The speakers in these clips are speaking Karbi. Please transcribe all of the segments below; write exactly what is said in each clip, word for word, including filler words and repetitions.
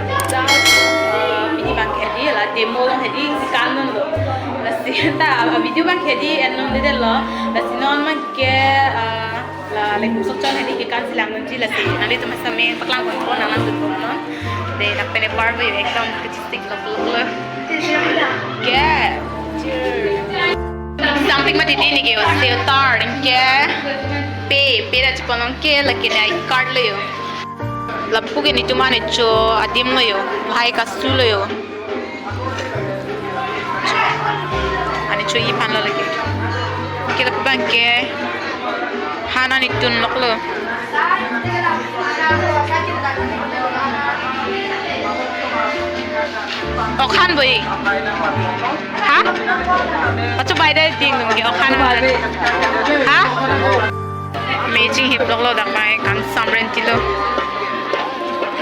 Just, uh, pini abang ke hedi, la demo along hedi, si kan dunlo. Lasi ta, uh, video abang ke hedi, en longledetlo. Lasi non abang ke, uh, la, like, sok chon hedi kekan si langdunji lasi. Nanglitum same paklang ponpo, nang langdunpo non. Dei, dak pen epar ave, ekdom kechistik lo, lo, lo. Ke. Something mati dei neke, sale tar, ke. Pe, pe ra chipon ke, lake dei card lo yo. Lapu ke netum an echo adim lo yo, lahai kasu lo yo. An echo iphan lo lake. Ke lapu abang ke han an itun loklo. Okhan boi. Ha? Achu bai dei ting dum ke okhan. Ha? Amazing hip lok lo dak mai kan samren tilo.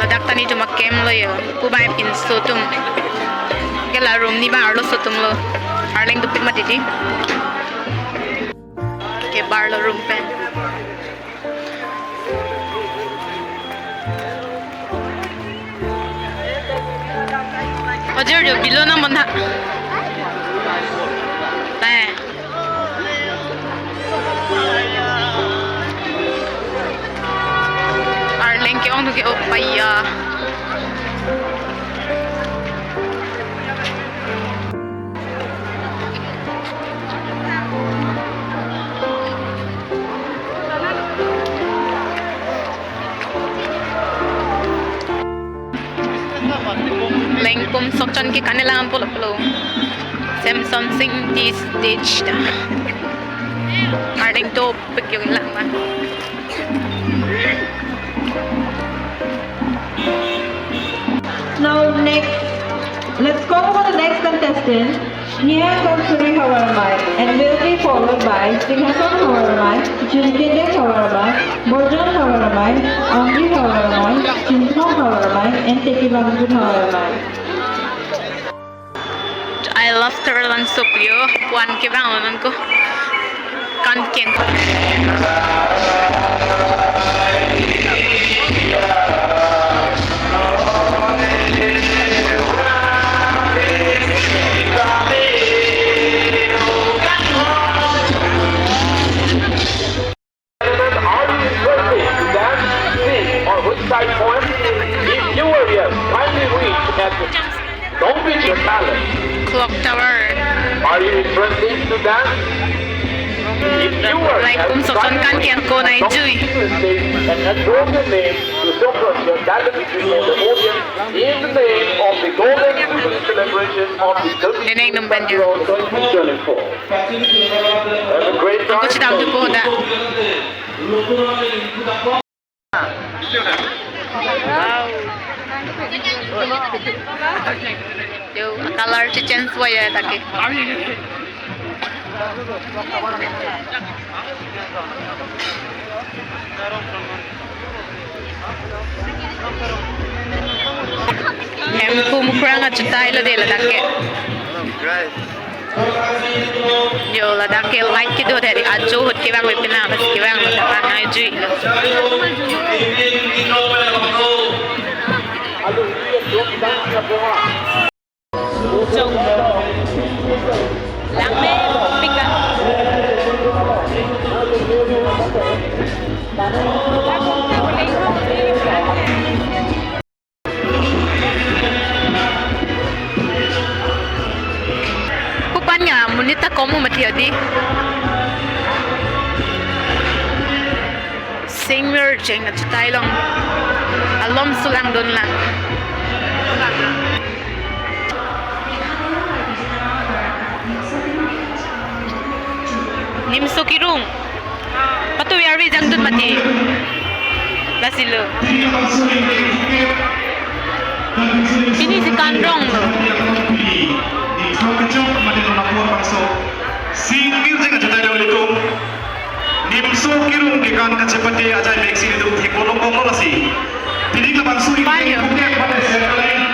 Ladak ta netum akem lo yo. Pu bai pinso atum. Ke la room ni abang arloso atum lo. Arleng dopik mati dei. Ke bar lo room pen. Ojor jo bilo na mon ha. Tah. Arleng ke-ong tu ke opaya. Lengpum sok chon ke kanela ampul aplo. Samson Sing Tea Stage ta. Arleng dopik yo lang ma. Now next, let's call for the next contestant, Nia Kansuri Hawarmai, and will be followed by Singhason Hawarmai, Junkindeng Hawarmai, Borjan Hawarmai, Angri Hawarmai, Chinthong Hawarmai, and Tekibangkun Hawarmai. I love Terlan Sopio, puan ke bang non ko. Kan ken. Are you interested to dance, sing, or win side points? If you are, yes, kindly reach at Don't Beat Your Talent. Clock Tower. Are you interested to dance? If you are, like, yes, um, sok chon kan ken ko nai jui. Don't be the stage and enroll your name to showcase your talent to the audience in the name of the Golden Jubilee celebration of the Neneng num banyo. Festival twenty twenty-four. Have a great time. Ako si Dam Dupo da. Wow. Yo, color si change wa ya take. Hemphu Mukrang achutai lo dei ladak ke. Yo, ladak ke light kedo dei, ajo ahut kevang ve pina, bas kevang lo, kevang ai jui lo. Jong. Lang me, pika. Pu abang ya, monit ta komu mati adi. Singmir jeng achutai along. Alom sulang dun lang. Nimso Kirung. Patu yarvi jangtut mati. Lasi lo. Pini si kanrong lo. Singmir jeng achutai along ilitum. Nimso Kirung kekan kachepate ajai meksi ilitum thek ponlong bom lo lasi. Pini labangso Bayo.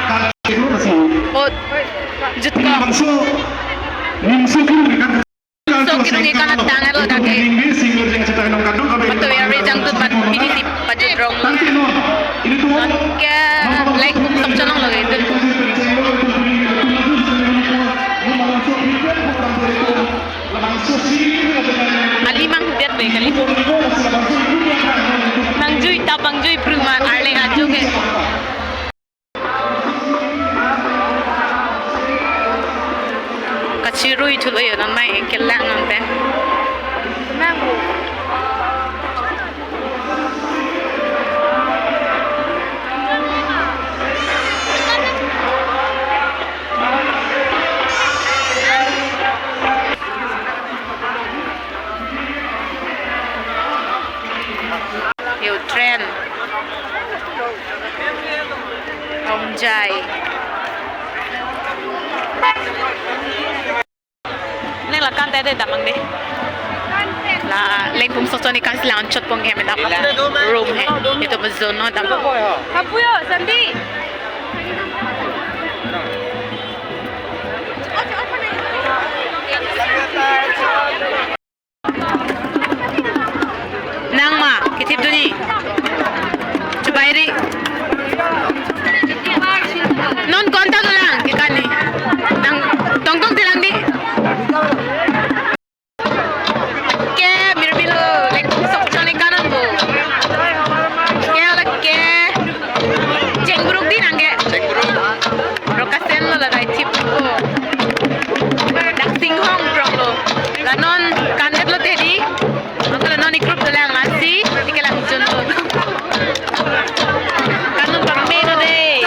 Kan. Oh, jut ko. Labangso Nimso Kirung kekan. So, Kirung kekan atang alo dake. Patu yarvi jangtut ban pini si pajut rong lo. Ke, like, kum sok chonong Chulo yo non mai kelang non pen. Mango. Yo train. Hongjae. Neng la kan tete damnang dei. La Lengpum Sokchon ikan si lang chot pon ke hem dam. Room he. Ito ba zone no dam. Apuyo, Sandy. Nang ma, kithip duni. Chubai ri. Non kontak lang, kikani. Nang tongtong tilang di. Ke, mirmilo, Lengpum Sokchon ikan non bo. Ke, ala ke. Chengbruk di nang ke. Chengbruk. Rokasen lo la dai thip ko. Dak singhong prong lo. La non kandet lo tedi. Angkala non ikrup dolang lasi, tikelang jun lo. Kan non pame lo dei.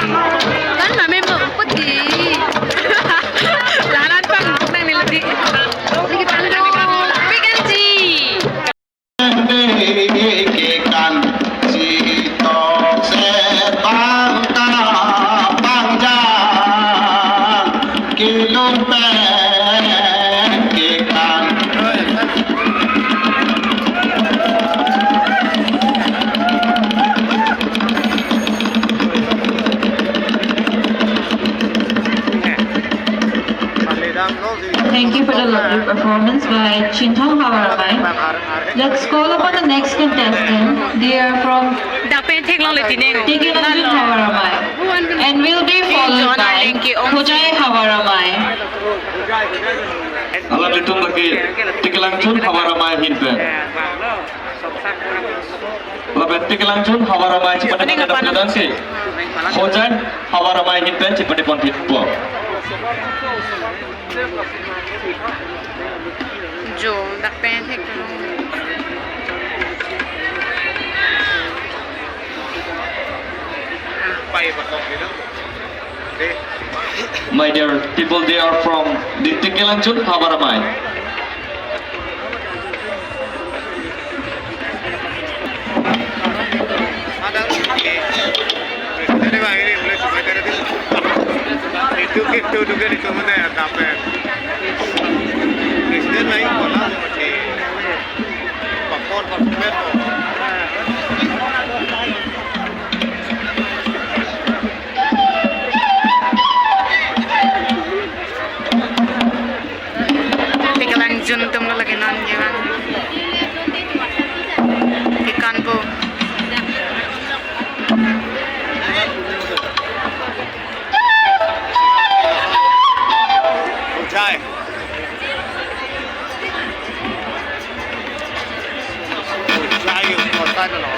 Kan pame mo pati. Laran pang nang nilati. Pikanji. Kekan si tok se bang ta bang jang kilun pen kekan. Thank you for the lovely performance by Chinthong Havar Amei. Let's call upon the next contestant. They are from Dak pen theklong le tineng. Tekelangjun Havar Amei. And will be followed by Hojai Havar Amei. Alanglitum lake Tekelangjun Havar Amei ahin pen. Lapen Tekelangjun Havar Amei chepate pon thekpo. Hojai Havar Amei ahin pen chepate pon thekpo. Jo, dak pen thek. My dear people, they are from the Tekelangjun Havar Amei. Itu ke, itu, itu ke, itu mana ya, dapat. Presiden lain kola masih. Pakon, pakon, pakon. Tekelangjun atum lo lake non jewang. Kekan po. Hojai. Hojai, hojai lo.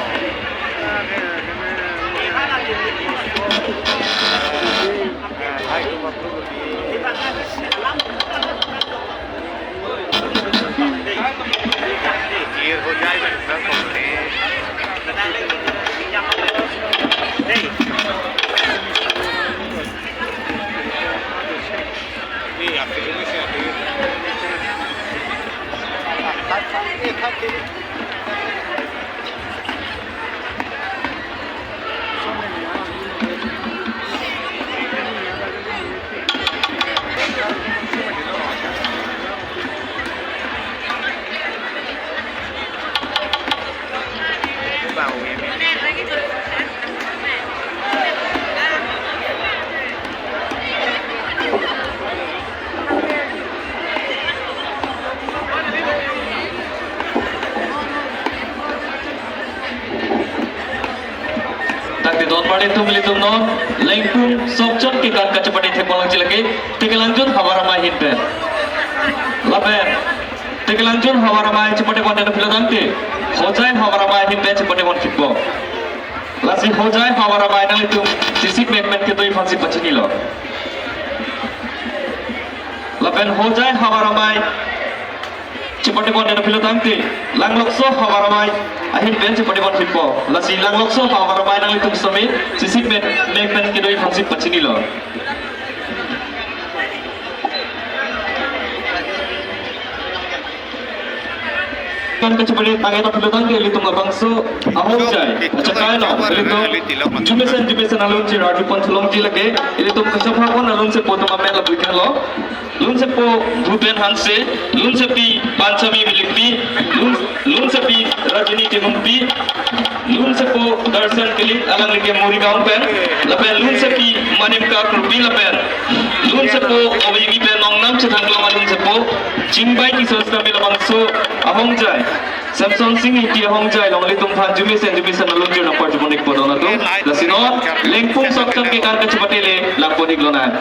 Tangte donmarli atum ilitum non Lengpum Sokchon kekan kachepate thekponlongji lake Tekelangjun Havar Amei ahin pen. Lapen Tekelangjun Havar Amei chepate pon thekpo tangte Hojai Havar Amei ahin pen chepate pon thekpo. Lasi Hojai Havar Amei nanglitum sisik mekmen kedo aphansi pachinilo. Lapen Hojai havar amei chepate pon den aphi lo tangte, Langlokso havar amei ahin pen chepate pon thippo. Lasi Langlokso havar amei nanglitum sitame sisip pen, mek pen kedo aphansi pachinilo. Kan kachepate tangte aphi lo tangte ilitum labangso ahongjai achekailo, ilitum arjumesen arjumesen alun chirarju pon thalongji lake, ilitum kachepate pon alun sepo atum amen lapu iklo. Lunsepo Bhupen Hanse, lunsepi Panchami Bilingpi, lun, lunsepi Rajini Timungpi, lunsepo Darshan Kiling, alangli ke Morigaon pen, lapen lunsepi Manimka Kropi lapen lunsepo Obigi pen Nongnam Chethangklong alunsepo Chingbai Tisso sitame labangso ahongjai Samson Sing Ingti ahongjai along ilitum aphan arjumesen arjumesen alun chirnang parju pon ikpo don atum. Lasi non Lengpung Sokcham ke kan kachepate le lang pon iklonang.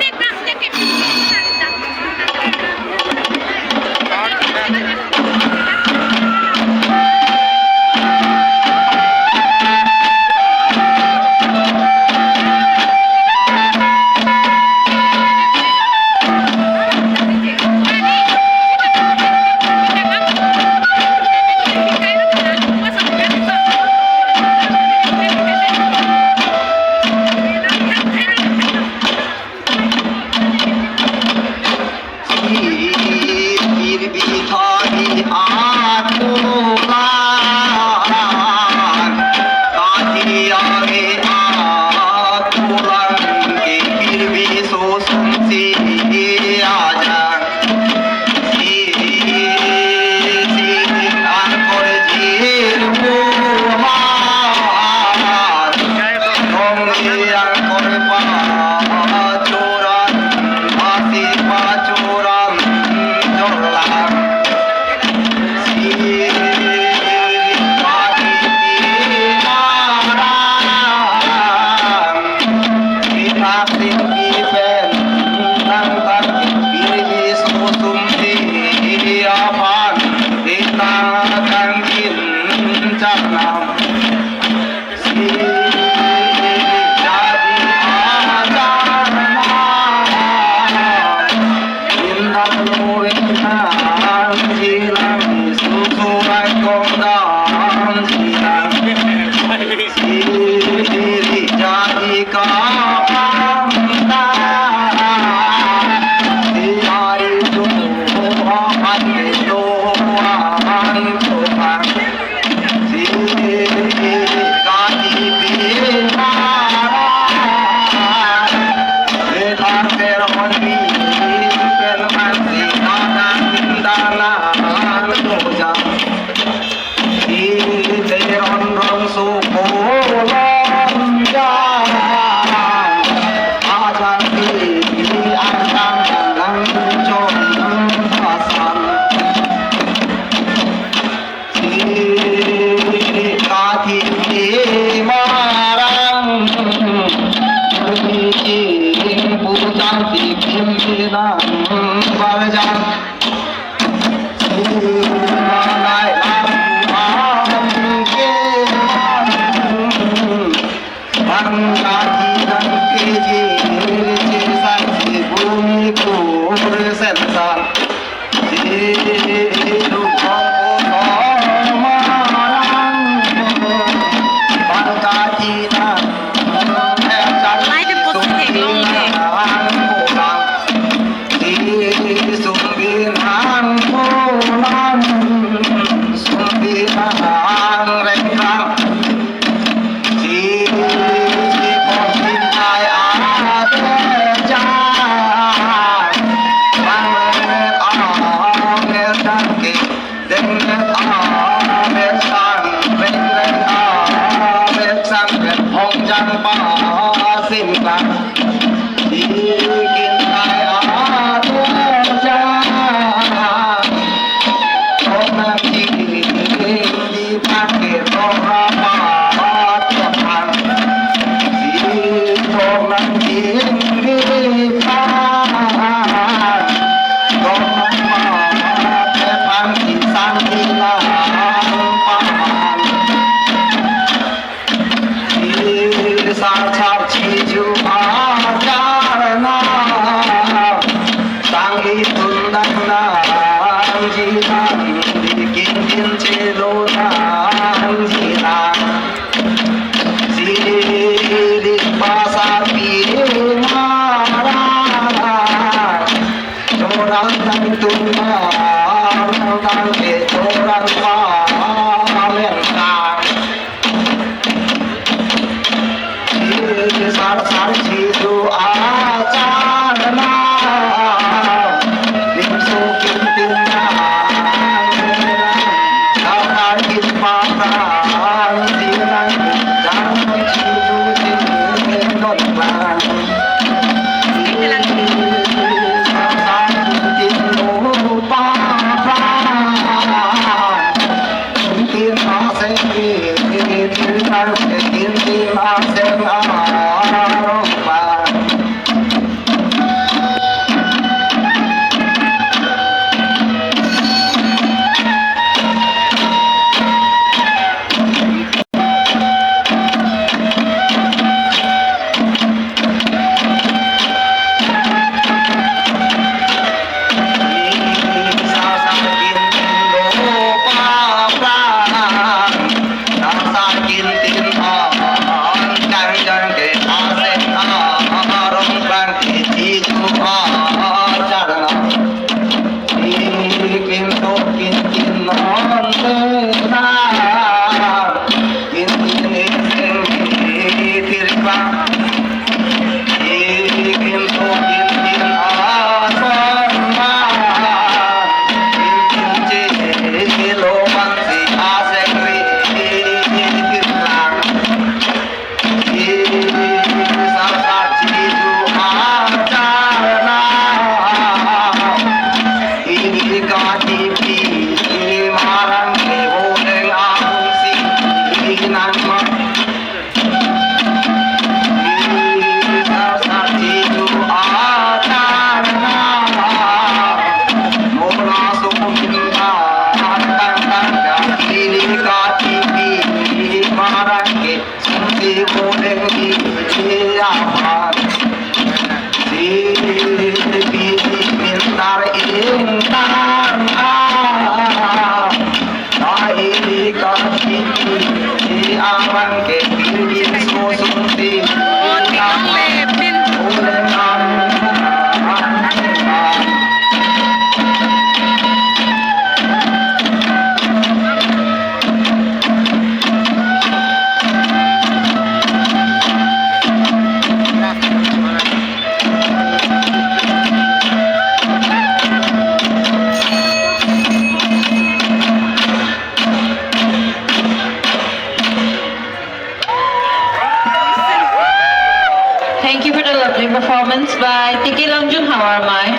By Tiki Lamjun Havarmai.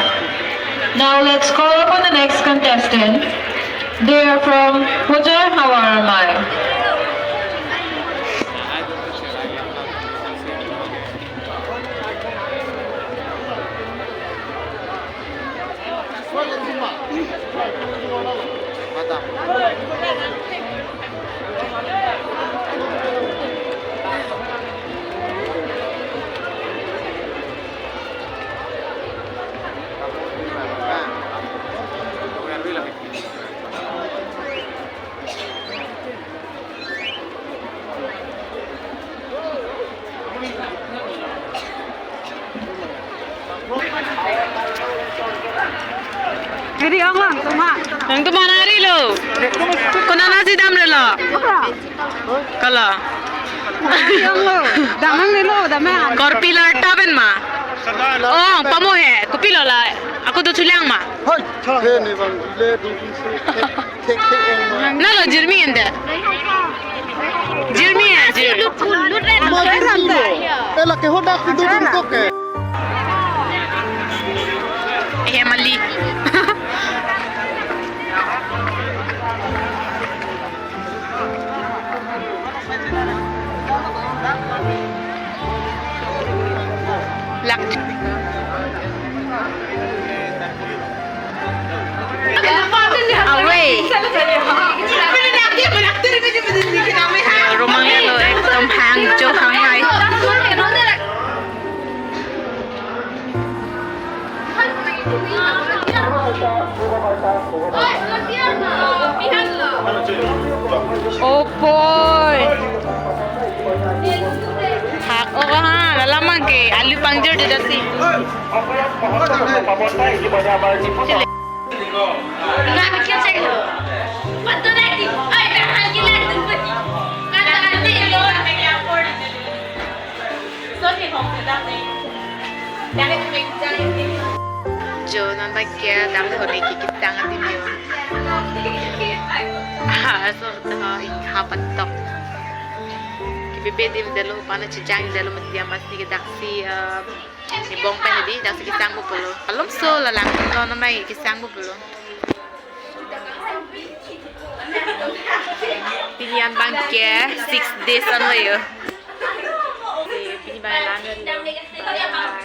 Now let's call upon the next contestant. They are from Hojar Havarmai. Jadi ang lang, tuma. Nangtum mana ari lo? Konat nasi damlo? Kala. Ang lo, damnang lo, damnang. Korpi lo ta pen ma? Oh, pamo he. Kopilo la. Ako to chulang ma. Hoi, he ne bang le du se. Thek thek ong ma. Nalo jirmi ente. Jirmi ya, jirmi. Lut lut red. Ma jirmi lo. Ela ke hodak tu dun ko ke. Eh, mali. Lak. Away. Romang lo ekdom hang jo hang hai. Opoi. Hak o ha, lalamang ke alu pangjor de dasi. Jo non bak ke dam hone ke ketang adim jo. Ha, so to ha, ha patok. Ke bebe dim delo, pana chijang delo, mati dia mas ni ke daksi, eh, ni bong pen di, daksi kesang bo pulo. Alom so lalang lo namai kesang bo pulo. Pini an bang ke six days an lo yo. Pini bang lang.